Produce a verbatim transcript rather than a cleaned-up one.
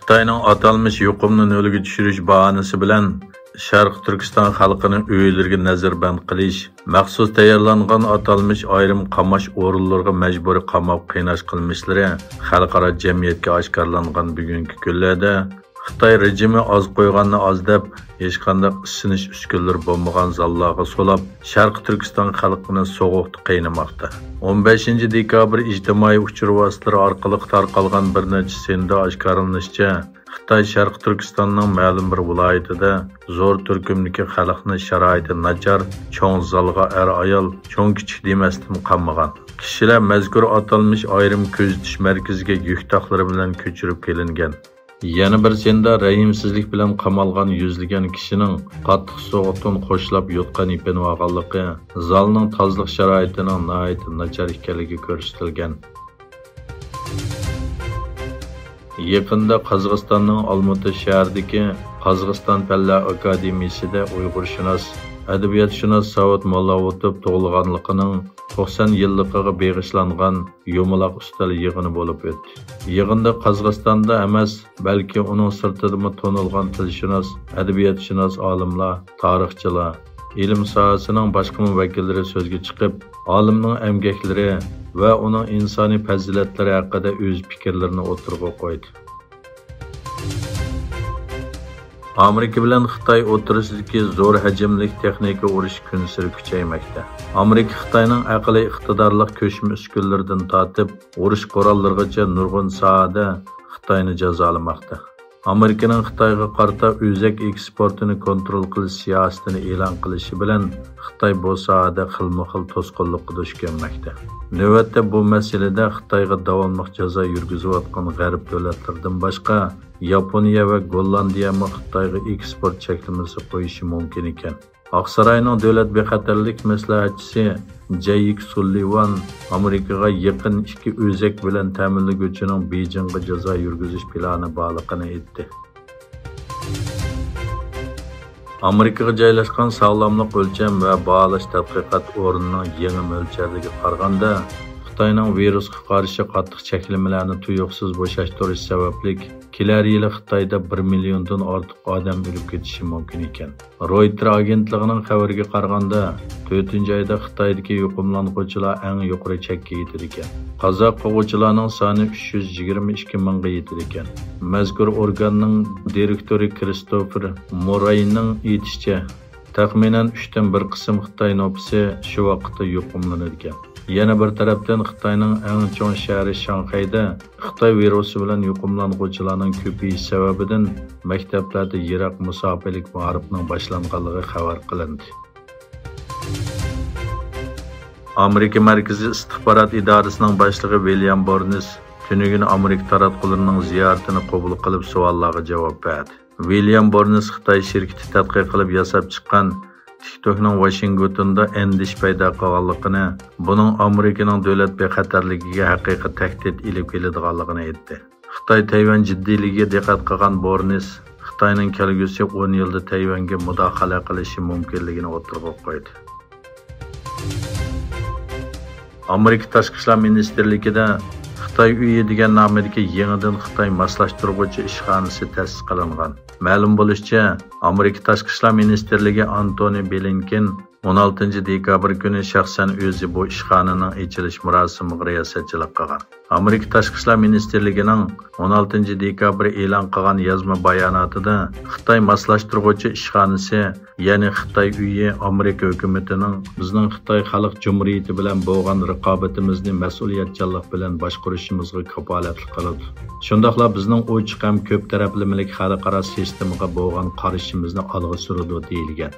خىتاينىڭ ئاتالمىش يۇقۇمنى نۆلگە چۈشۈرۈش باھانىسى بىلەن شەرقىي تۈركىستان خەلقىنى ئۆيلىرىگە نەزەربەند قىلىش، مەخسۇس تەييارلانغان ئاتالمىش ئايرىم قاماش ئورۇنلىرىغا مەجبۇرىي قاماپ قىيناش قىلمىشلىرى خەلقئارا جەمئىيەتكە ئاشكارىلانغان بۈگۈنكى كۈنلەردە، خىتاي رېجىمى ئاز قويغاننى ئاز دەپ، ھېچقانداق ئىسسىنىش ئۈسكۈنىلىرى بولمىغان زاللارغا سولاپ، شەرقىي تۈركىستان خەلقىنى سوغۇقتا قىينىماقتا. ئون بەشىنچى دېكابىر ئىجتىمائىي ئۇچۇر ۋاسىتىلىرى ئارقىلىق تارقالغان بىر نەچچە سىندا ئاشكارىلىنىشىچە، خىتاي شەرقىي تۈركىستاننىڭ مەلۇم بىر ۋىلايىتىدە زور تۈركۈمدىكى خەلقنى شارائىتى ناچار، چوڭ زالغا ئەر-ئايال، چوڭ-كىچىك دېمەستىن قامىغان. كىشىلەر مەزكۇر ئاتالمىش ئايرىم كۆزىتىش مەركىزىگە يۈك تاقلىرى بىلەن كۆچۈرۈپ كېلىنگەن. يەنە بىر سىندا رەھىمسىزلىك بىلەن قامالغان يۈزلىگەن كىشىنىڭ قاتتىق سوغۇقتىن قوشلاپ يوتقان يېپىنىۋالغانلىقى، زالنىڭ تازىلىق شارائىتىنىڭ ناھايىتى ناچار ئىكەنلىكى كۆرسىتىلگەن. يېقىندا قازاقىستاننىڭ ئالمۇتا شەھىرىدىكى قازاقىستان پەنلەر ئاكادېمىيىسىدە ئۇيغۇرشۇناس، ئەدەبىياتشۇناس ساۋۇت موللاۋوتوپ تۇغۇلغانلىقىنىڭ توقسان يىللىقىغا بېغىشلانغان يۇمىلاق ئۈستەل يىغىنى بولۇپ ئۆتتى. يىغىندا قازاقىستاندا ئەمەس، بەلكى ئۇنىڭ سىرتىدىمۇ تونۇلغان تىلشۇناس، ئەدەبىياتشۇناس ئالىملار، تارىخچىلار، ئىلىم ساھەسىنىڭ باشقىمۇ ۋەكىللىرى سۆزگە چىقىپ، ئالىمنىڭ ئەمگەكلىرى ۋە ئۇنىڭ ئىنسانىي پەزىلەتلىرى ھەققىدە ئۆز پىكىرلىرىنى ئوتتۇرىغا قويدى. ئامېرىكا بىلەن خىتاي ئوتتۇرىسىدىكى زور ھەجىملىك تېخنىكا ئۇرۇشى كۈنسېرى كۈچەيمەكتە. ئامېرىكا خىتاينىڭ ئەقلىي ئىقتىدارلىق كۆچمە ئۈسكۈنىلىرىدىن تارتىپ، ئۇرۇش قوراللىرىغىچە نۇرغۇن ساھەدە خىتاينى جازالىماقتا. ئامېرىكىنىڭ خىتايغا قارىتا ئۆزەك ئېكسپورتىنى كونترول قىلىش سىياسىتىنى ئېلان قىلىشى بىلەن، خىتاي بۇ ساھەدە خىلمۇ خىل توسقۇنلۇققا دۇچ كەلمەكتە. نۆۋەتتە بۇ مەسىلىدە خىتايغا داۋاملىق جازا يۈرگۈزۈۋاتقان غەرب دۆلەتلىرىدىن باشقا، ياپونىيە ۋە گوللاندىيەمۇ خىتايغا ئېكسپورت چەكلىمىسى قويۇشى مۇمكىن ئىكەن. ئاقساراينىڭ دۆلەت بېخەتەرلىك مەسلىھەتچىسى جەيك سۇللىۋان ئامېرىكىغا يېقىن ئىككى ئۆزەك بىلەن تەمىنلىگۈچىنىڭ بېيجىڭغا جازا يۈرگۈزۈش پىلانى بارلىقىنى ئېيتتى. ئامېرىكىغا جايلاشقان ساغلاملىق ئۆلچەم ۋە باھالاش تەتقىقات ئورنىنىڭ يېڭى مۆلچەرلىرىگە قارىغاندا، خىتاينىڭ ۋىرۇسقا قارشى قاتتىق چەكلىمىلەرنى تۇيۇقسىز بوشاشتۇرۇشى سەۋەبلىك، كېلەر يىلى خىتايدا بىر مىليوندىن ئارتۇق ئادەم ئۆلۈپ كېتىشى مۇمكىن ئىكەن. رويتېر ئاگېنتلىقىنىڭ خەۋىرىگە قارىغاندا، تۆتىنچى ئايدا خىتايدىكى يۇقۇملانغۇچىلار ئەڭ يۇقىرى چەككە يېتىدىكەن. قازا قىلغۇچىلارنىڭ سانى ئۈچ يۈز يىگىرمە ئىككى مىڭغا يېتىدىكەن. مەزكۇر ئورگاننىڭ دىرېكتورى كرىستوفېر موراينىڭ ئېيتىشىچە، تەخمىنەن ئۈچتىن بىر قىسىم خىتاي نوپۇسى شۇ ۋاقىتتا يۇقۇملىنىدىكەن. يەنە بىر تەرەپتىن، خىتاينىڭ ئەڭ چوڭ شەھىرى شاڭخەيدە خىتاي ۋىرۇسى بىلەن يۇقۇملانغۇچىلارنىڭ كۆپىيىشى سەۋەبىدىن مەكتەپلەردە يىراق مۇساپىلىك مائارىپنىڭ باشلانغانلىقى خەۋەر قىلىندى. ئامېرىكا مەركىزىي ئىستىخبارات ئىدارىسىنىڭ باشلىقى ۋىليام بورنس تۈنۈگۈن ئامېرىكا تاراتقۇلىرىنىڭ زىيارىتىنى قوبۇل قىلىپ، سوئاللارغا جاۋاب بەردى. ۋىليام بورنس خىتاي شىركىتى تەتقىق قىلىپ ياساپ چىققان تىكتوكنىڭ ۋاشىنگتوندا ئەندىشە پەيدا قىلغانلىقىنى، بۇنىڭ ئامېرىكىنىڭ دۆلەت بىخەتەرلىكىگە ھەقىقىي تەھدىت ئېلىپ كېلىدىغانلىقىنى ئېيتتى. خىتاي تەيۋەن جىددىيلىكىگە دىققەت قىلغان بورنس خىتاينىڭ كەلگۈسى ئون يىلدا تەيۋەنگە مۇداخىلە قىلىشى مۇمكىنلىكىنى ئوتتۇرىغا قويدى. ئامېرىكا تاشقى ئىشلار مىنىستىرلىكىدە خىتاي ئۆيى دېگەن نامىدىكى يېڭىدىن خىتاي ماسلاشتۇرغۇچى ئىشخانىسى تەسىس قىلىنغان. مەلۇم بولۇشىچە، ئامېرىكا تاشقى ئىشلار مىنىستىرلىكى ئانتونى بلىنكېن ئون ئالتىنچى دېكابىر كۈنى شەخسەن ئۆزى بۇ ئىشخانىنىڭ ئېچىلىش مۇراسىمىغا رىياسەتچىلىك قىلغان. ئامېرىكا تاشقى ئىشلار مىنىستىرلىكىنىڭ ئون ئالتىنچى دېكابىر ئېلان قىلغان يازما باياناتىدا، خىتاي ماسلاشتۇرغۇچى ئىشخانىسى، يەنى خىتاي ئۆيى ئامېرىكا ھۆكۈمىتىنىڭ بىزنىڭ خىتاي خەلق جۇمھۇرىيىتى بىلەن بولغان رىقابىتىمىزنى مەسئۇلىيەتچانلىق بىلەن باشقۇرۇشىمىزغا كاپالەتلىك قىلىدۇ. شۇنداقلا بىزنىڭ ئوچۇق ھەم كۆپ تەرەپلىمىلىك خەلقئارا سىستېمىغا بولغان قارىشىمىزنى ئالغا سۈرىدۇ، دېيىلگەن.